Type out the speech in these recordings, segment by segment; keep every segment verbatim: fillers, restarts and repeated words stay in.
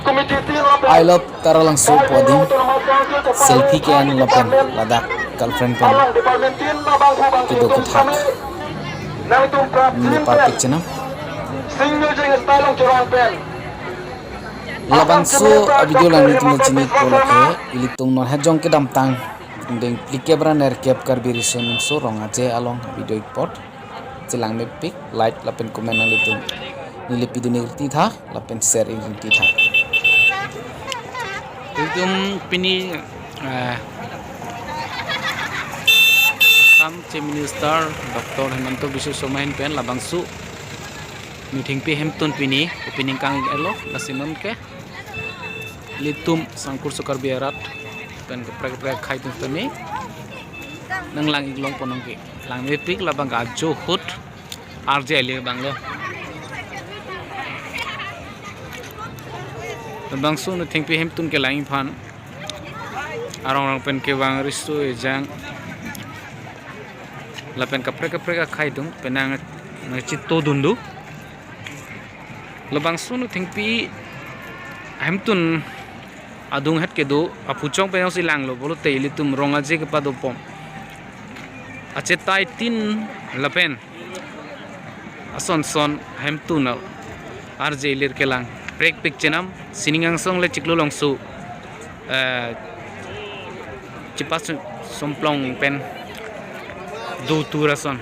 I love Taralangso pu adim, selfie ke-en lapen ladak girlfriend pen kedo kethak neli parpik chenam. Labangso a-video lang nelitum chini ko lake ilitum non hajong kedamtang ding phlikep ra nerkep Karbi Riso Nimso Rong Aje along video ipot. Chelang mepik, like lapen comment nanglitum neli pidun irti tha lapen share irti tha. Ilitum pini, eh, Assam Chief Minister Doctor Himanta Biswa Sarma ahin pen labangso nithengpi hemtun pini opening kang-ik-etlo, lasi non ke ilitum sangkur so Karbi arat pen kaprek kaprek akhei atum tame nanglang-ik longpon nangke. Lang mepik, labang ke ajo ahut arje alir abang lo. Labangso nithengpi hemtun kelang aphan arong arong pen kevang riso ejang lapen kaprek kaprek akhei atum penang nangchito dundu. Labangso nithengpi hemtun adung het kedo aphuchong pen jongsi langlo pulote ilitum Rong Aje kepadopom achetai tin lapen ason son hemtun arje alir kelang prekpik chenam. Sining angsong le chiklo longso, eh, chipa sum-, sumplong pen do tur ason.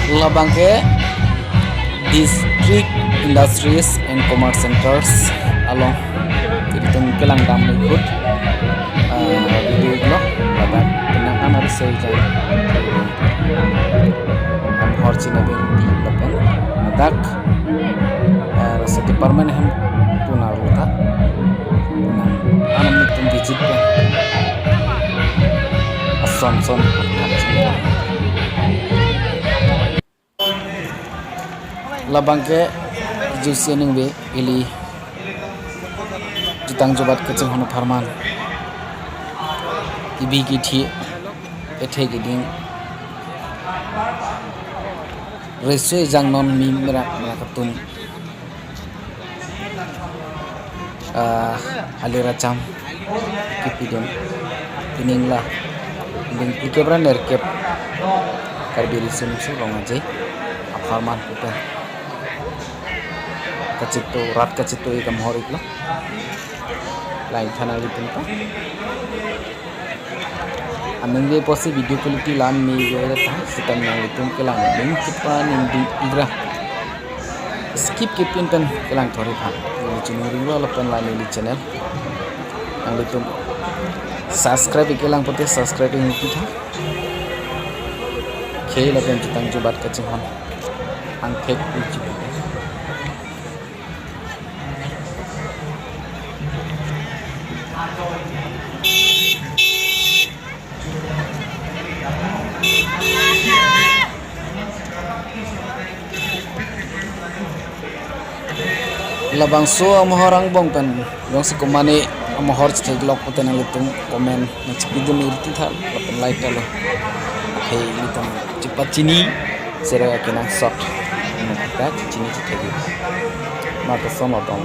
Labang ke District Industries and Commerce Centers along ilitum kelang dam ikut, eh, video lo, ladak penang an ari sejai. Am hor china beng di lapen ladak, eh, rasa department hemtun arlo ta penang an nelitum visit pen ason son athak chini. Labang ke jusi aning be ili jutang jubat kachinghon apharman kebi kethe kethe keding riso ejang non mi merak merak atum, ah, alir acham kepidun. Pining la ding phlikep ra nerkep Karbi Riso Nimso Rong Aje apharman pu pen kachito, rat kachito-ik amahor iklo. Lang tha nanglitum ta. Aning be pusi video quality la-an me ve ra ta, sitame nanglitum kelang ning kepa ning ding-ik ra skip kepin pen kelang thor-ik aphan neli chunong ring lo lapen la neli channel nanglitum subscribe-ik kelang pote subscribe-ik neli tha. Khei lapen jutang jubat kachinghon angthek pu chipu. Labangso amahor angbong pen jongsi komatne amahor chethek lok pote nanglitum comment nangchipidun irti tha lapen like tha lo. Akhei ilitum chepachini sera kenangsot. Nangta chini chethek ma kason lo dong.